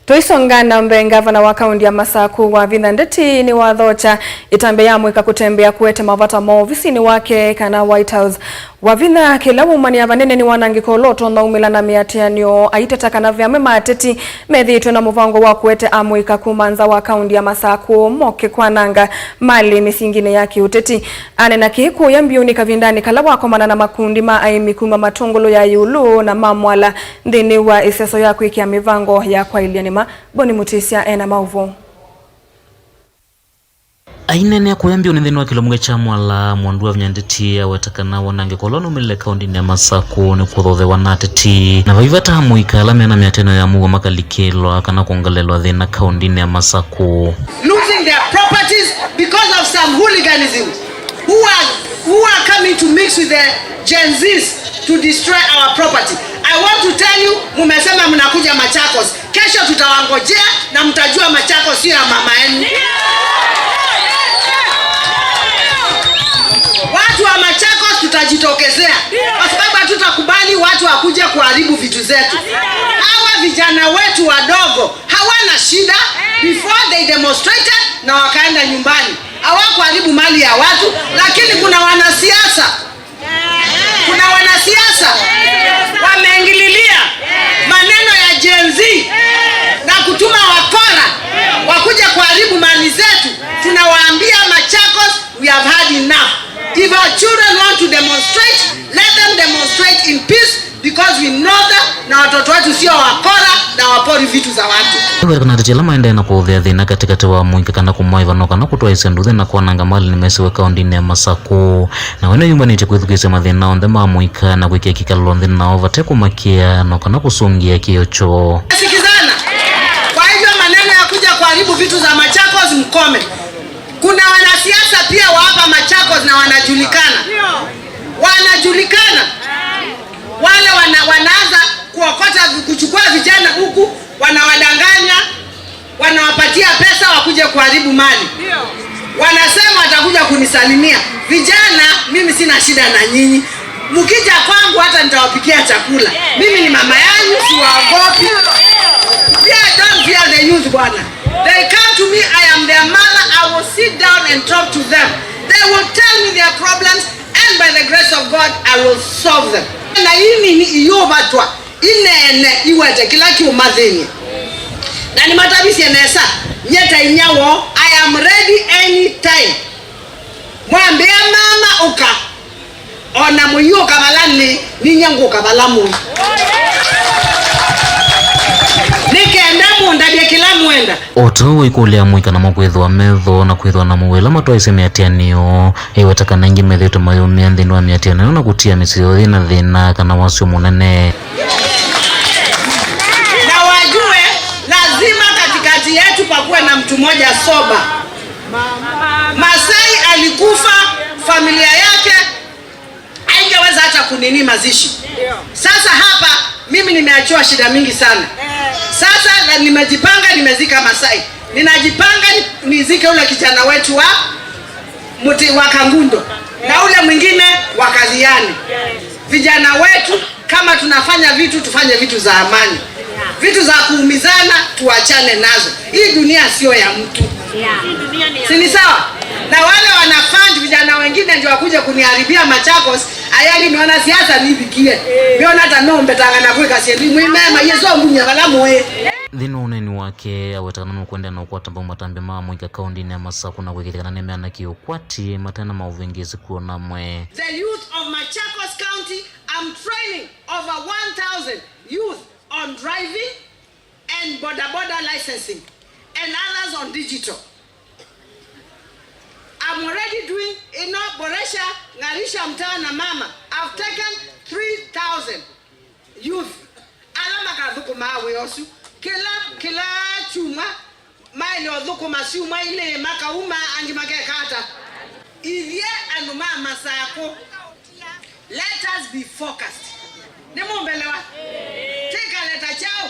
Tuisonga mbe ngavana wa kaunti ya Masaku Wavinya Ndeti ni wathocha itambe ya mwika kutembea kuete mavata ma ofisini wake kana White House. Wavinya kila umani avanene ni wanangiko loto na umila na miatianio aiteta kana vyame mateti methitwe na muvango wa kuete amwika kumanza wa kaunti ya Masaku moke kwananga mali misingine ya kiuteti ane na kiku ya mbiuni kavindani kala wakomana na makundi ma aimi kuma matongolo ya yulu na mamwala ndini wa iseso ya kuikia mivango ya kwa ilianima Boni Mutisia ena mauvo. Ainene kuya mbiuni nthini wa kilomuge cha mwala mwandu wa Vinya wetakana wanange kolona umilile kaunti ya Masaku ni kuthothewa na ateti na vaivata muika ala mena miateno ya mugo makalikilwa kana kuongelelwa thina kaunti ya Masaku, losing their properties because of some hooliganism who are coming to mix with the Gen Zs to destroy our property. I want to tell you, mumesema mnakuja Machakos. Kesho tutawangojea na mtajua Machakos sio ya mama yenu. Watu wa Machakos tutajitokezea kwa sababu hatutakubali watu wakuja kuharibu vitu zetu. Hawa vijana wetu wadogo hawana shida. Before they demonstrated na wakaenda nyumbani, hawakuharibu mali ya watu, lakini kuna wanasiasa wameingililia maneno ya Gen Z na kutuma wakora wakuja kuharibu mali zetu. Tunawaambia Machakos, we have had enough. If our children want to demonstrate, let them demonstrate in peace because we know them, na watoto wetu sio wakora na wapori vitu za watu. Kana ateti ala maendeea na kuuthia thina katikati wa muika kana kumaiva no kana kutwa isendu thina kwananga mali nimesiwe kaunti ya Masaku na wene yumbanite kwithukisya mathina onthe ma muika na gwikia kikalo nthi nao vate kumakia no kana kusungia kio choo. Sikizana. Kwa hivyo maneno ya kuja kuharibu vitu za Machakos mkome. Kuna wanasiasa pia wa hapa Machakos na wanajulikana. Wanajulikana. Wale wanaanza kuokota kuchukua vijana huku, wanawadanganya, wanawapatia pesa wakuje kuharibu mali. Wanasema watakuja kunisalimia. Vijana, mimi sina shida na nyinyi. Mkija kwangu hata nitawapikia chakula. Mimi ni mama yangu, siwaogopi. Yeah, don't fear the youth, bwana. They come to me, I am their mother. I will sit down and talk to them. They will tell me their problems, and by the grace of God, I will solve them. Na hii ni iyo batwa inene iwete kila kiumathini na ni matabisi nesa nyeta inyawo. I am ready anytime. Mwambie mama uka ona muyo kabalani ninyangu kabalamu nikenda mundabie kila mwenda. Oto ikulia mwika na makwithwa metho na kwithwa na muwila matwaise miatianio iwetakana ingi methitwe mayumia nthini wa miatianio na kutia misiyo thina thina kana wasio munene. Na wajue lazima katikati yetu pakuwe na mtu mmoja sober. Masai alikufa, familia yake haingeweza hata kunini mazishi. Sasa hapa mimi nimeachiwa shida mingi sana. Sasa na nimejipanga, nimezika Masai. Ninajipanga nizike ule kijana wetu wa muti wa Kangundo na ule mwingine wa Kaziani. Vijana wetu kama tunafanya vitu, tufanye vitu za amani. Vitu za kuumizana tuachane nazo. Hii dunia sio ya mtu. Si ni sawa? Na wale wanafund vijana wengine ndio wakuje kuniharibia Machakos, ayali ni wanasiasa nibikie. Miona hata nombe tanga na kuweka siendi mwimema yeso munya balamu we. Thina uneni wake awetakana nukwenda na ukwata mbau matambi ma mwika kaunti ya Masaku na gwikirikana ni meana kiukwati matena mauvingisi kuona mwe. The youth of Machakos County, I'm training over 1,000 youth on driving and boda boda licensing and others on digital. I'm already doing boresha ngarisha mtaa na mama. I've taken 3,000 youth. Alama kadhukuma we osu. Kila kila chuma maili odhukuma siuma ile makauma angi makekata. Ithie anuma masako. Let us be focused. Nimumbelewa? Tika leta chao.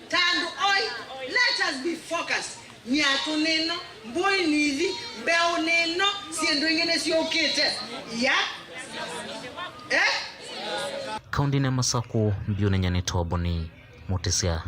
Tandu oi. Let us be focused. Nyatu neno, mbui nithi, mbeu neno, siendu ingine siokite. Ya? Eh? Kaunti ya Masaku, mbiu nenya ni Toboni Mutisia.